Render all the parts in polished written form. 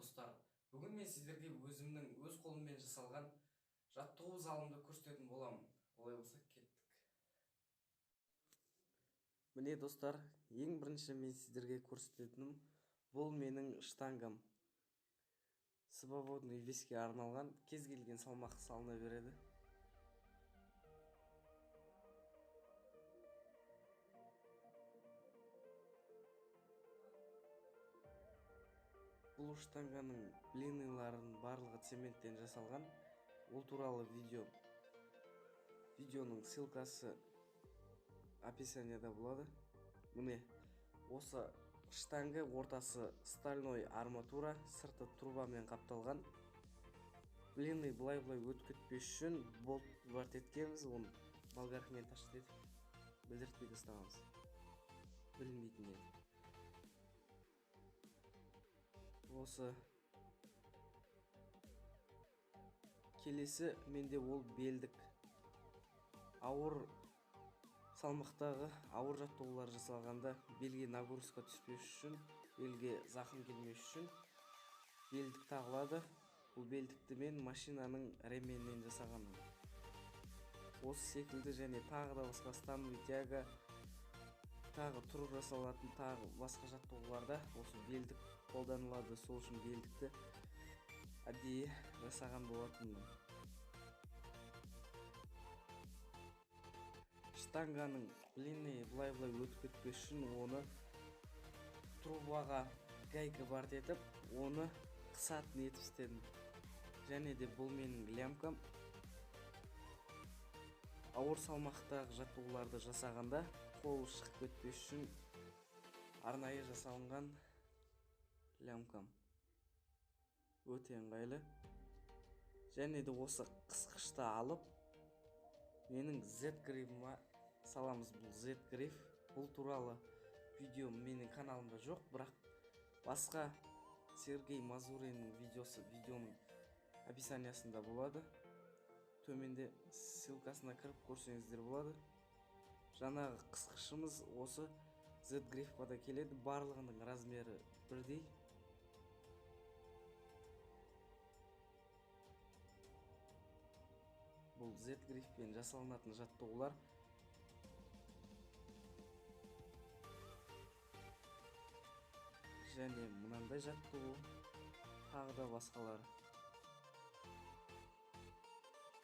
Достар, бүгін мен сіздерге өзімнің өз қолыммен жасалған жаттығу залымды көрсететін боламын. Олай болса кеттік. Міне достар, ең бірінші мен сіздерге көрсететінім бұл менің штангам. Свободный веске арналған, кез келген салмақ салына береді. Бұл штанганың блиныйларының барлығы цементтен жасалған. Ол туралы видеоның ссылкасы описанияда болады. Міне осы штанга ортасы стальной арматура, сырты трубамен қапталған. Блины былай-былай өтіп кетпес үшін болт варт еткенбіз, оны болгаркамен ташып етіп білдіртпей тастағанбыз. Білінбейтін еді. Осы келесі менде ол белдік. Ауыр салмақтағы ауыр жаттығулар жасалғанда белге нагрузка түспес үшін, белге зақым келмес үшін белдік тағылады. Бұл белдікті мен машинаның ременінен жасағанмын. Осы секілді және тағы да басқа становый тяга, тағы тұрып жасалатын тағы басқа жаттығуларда осы белдік қолданылады. Сол үшін белдікті әдейі жасаған болатынмын. Штанганың блины былай-былай өтіп кетпес үшін оны трубаға гайка барт етіп, оны қысатын етіп істедім. Және де бұл менің лямкам. Ауыр салмақтағы жаттығуларды жасағанда қол шығып кетпес үшін арнайы жасалынған лямкам. Өте ыңғайлы. Және де осы қысқышты алып менің Z-грифіма саламыз. Бұл Z-гриф, бұл туралы видео менің каналымда жоқ, бірақ басқа Сергей Мазуриннің видеосы видеоның описаниясында болады. Төменде ссылкасына кіріп көрсеңіздер болады. Жаңағы қысқышымыз осы Z-грифқа да келеді, барлығының размері бірдей. Бұл Z-грифпен жасалынатын жаттығулар. Және мынандай жаттығу, тағы да басқалар.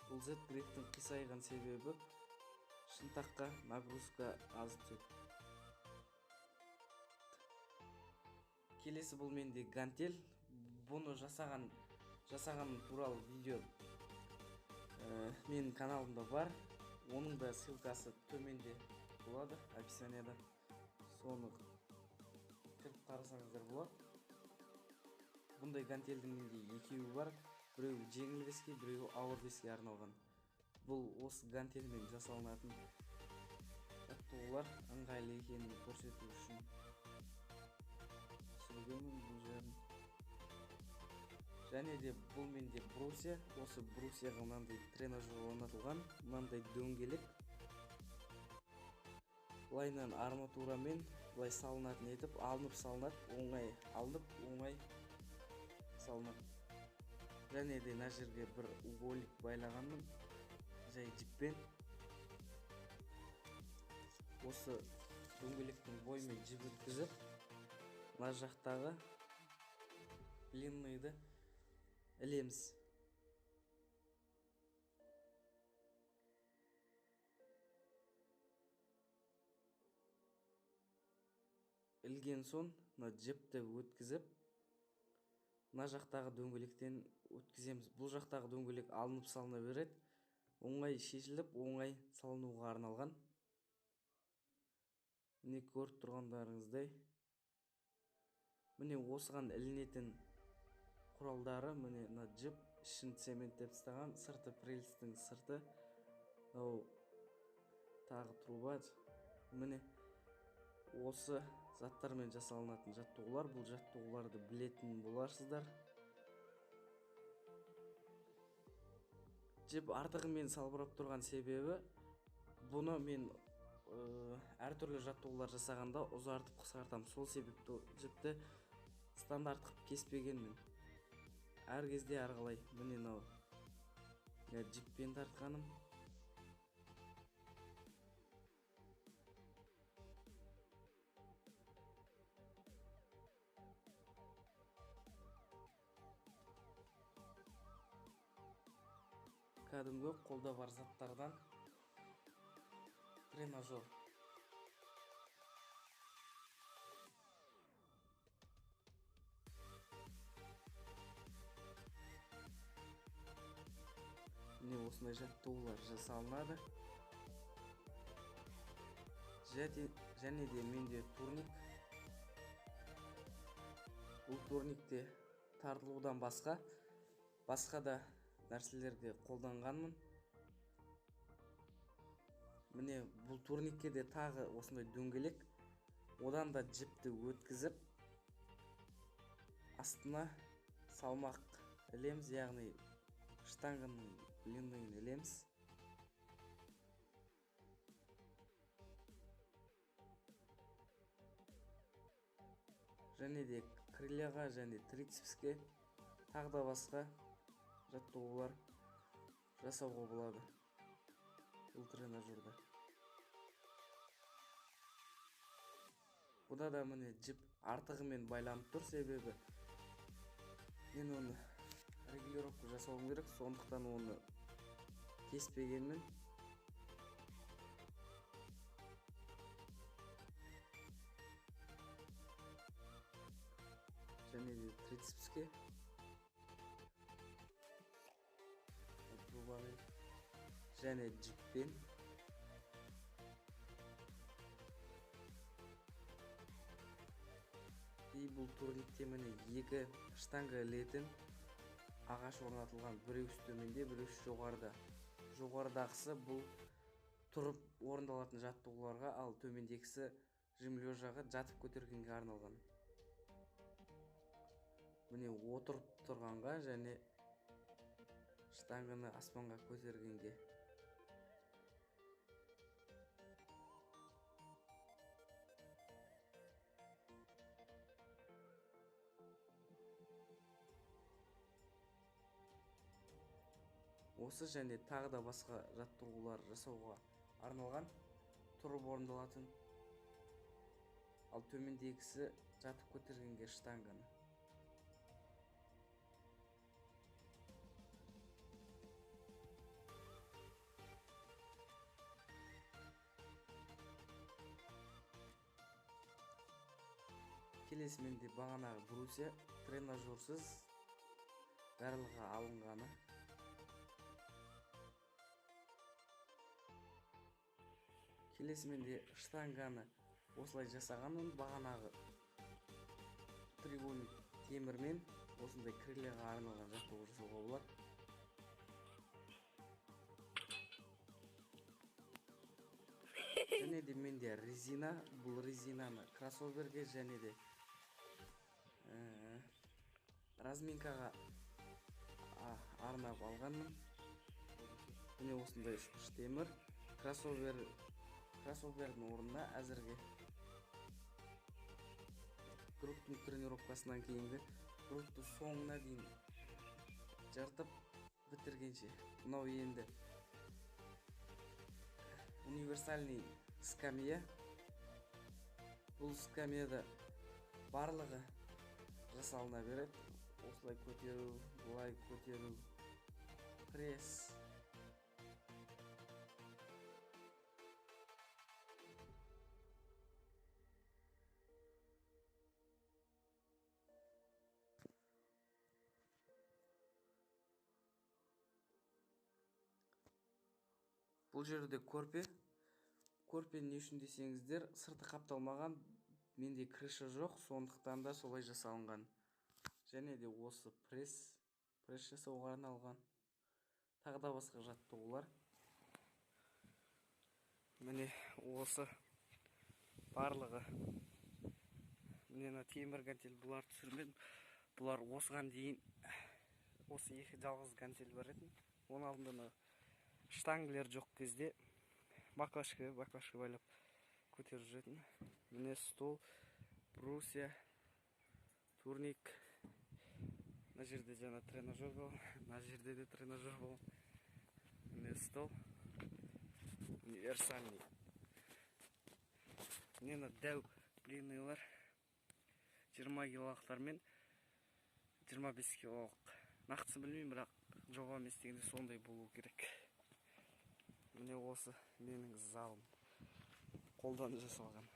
Бұл Z-грифтің қисайған себебі шынтаққа нагрузка аз түседі. Келесі бұл менде гантель. Бұны жасаған туралы видео менің каналымда бар. Оның да ссылкасы төменде болады, описанияда. Соны кіріп қарасаңыздар болады. Бұндай гантельдің менде екеуі бар. Біреуі жеңіл веске, біреуі ауыр веске арналған. Бұл осы гантельмен жасалынатын жаттығулар ыңғайлы екенін көрсету үшін түсіргенмін бұл жерін. Және де бұл менде брусья. Осы брусьяға мынандай тренажер орнатылған, мынандай дөңгелек. Былайынан арматурамен былай салынатын етіп, алынып салынады, оңай алынып, оңай салынады. Және де мына жерге бір уголик байлағанмын, жай жіппен. Осы дөңгелектің бойымен жіп өткізіп, мына жақтағы блинныйды ілеміз. Ілген соң мына жіпті өткізіп, мына жақтағы дөңгелектен өткіземіз. Бұл жақтағы дөңгелек алынып салына береді. Оңай шешіліп, оңай салынуға арналған. Міне көріп тұрғандарыңыздай. Міне осыған ілінетін құралдары, міне мына жіп, ішін цементтеп тастаған, сырты прельстің сырты, мынау тағы труба. Міне осы заттармен жасалынатын жаттығулар. Бұл жаттығуларды білетін боларсыздар. Жіп артығымен салбырап тұрған себебі, бұны мен әртүрлі жаттығулар жасағанда ұзартып қысқартамын. Сол себепті жіпті стандарт қып кеспегенмін. Әр кезде әрқалай. Міне мынау жіппен тартқаным. Кәдімгі қолда бар заттардан тренажер. Міне осындай жаттығулар жасалынады. Және де менде турник. Бұл турникте тартылудан басқа да нәрселерге қолданғанмын. Міне бұл турникке де тағы осындай дөңгелек, одан да жіпті өткізіп астына салмақ ілеміз, яғни штанганың длинныйын ілеміз. Және де крыльяға және трицепске тағы да басқа жаттығулар жасауға болады бұл тренажерда. Бұда да міне жіп артығымен байланып тұр, себебі мен оны регулировка жасауым керек, сондықтан оны кеспегенмін. Және де трицепске және жіппен. И бұл турникте міне екі штанга ілетін ағаш орнатылған, біреусі төменде, біреусі жоғарыда. Жоғарыдағысы бұл тұрып орындалатын жаттығуларға, ал төмендегісі жим лежаға жатып көтергенге арналған. Міне отырып тұрғанға және штанганы аспанға көтергенге. Осы және тағы да басқа жаттығулар жасауға арналған, тұрып орындалатын, ал төмендегісі жатып көтергенге штанганы. Келесі менде бағанағы брусья, тренажерсіз барлығы алынғаны. Келесі менде штанганы осылай жасағанмын, бағанағы треугольник темірмен осындай крыльяға арналған жаттығу жасауға болады. Және де менде резина, бұл резинаны кроссоверге және де разминкаға арнап алғанмын. Міне осындай үшбұрыш темір кроссовердің орнына әзірге грудтың тренировкасынан кейінгі грудты соңына дейін жыртып бітіргенше. Мынау енді универсальный скамья. Бұл скамьяда барлығы жасалына береді. Осылай көтеру, былай көтеру, пресс. Бұл жерде көрпе. Көрпе не үшін десеңіздер, сырты қапталмаған, менде крыша жоқ, сондықтан да солай жасалынған. Және де осы пресс жасауға арналған. Тағы да басқа жаттығулар. Міне осы барлығы. Міне мына темір гантель, бұлар түсірмедім. Бұлар осыған дейін осы екі жалғыз гантель бар еді. Оның алдында мына штангілер жоқ кезде баклажка байлап көтеріп жүретін. Міне стол, брусья, турник, Мына жерде жаңа тренажер болған, мына жерде де тренажер болған. Міне, стол универсальный. Міне, мына дәу длинныйлар, 20 килолықтар мен 25 килолық. Нақтысын білмеймін, бірақ жобамен істегенде сондай болу керек. Міне, осы менің залым, қолдан жасалған.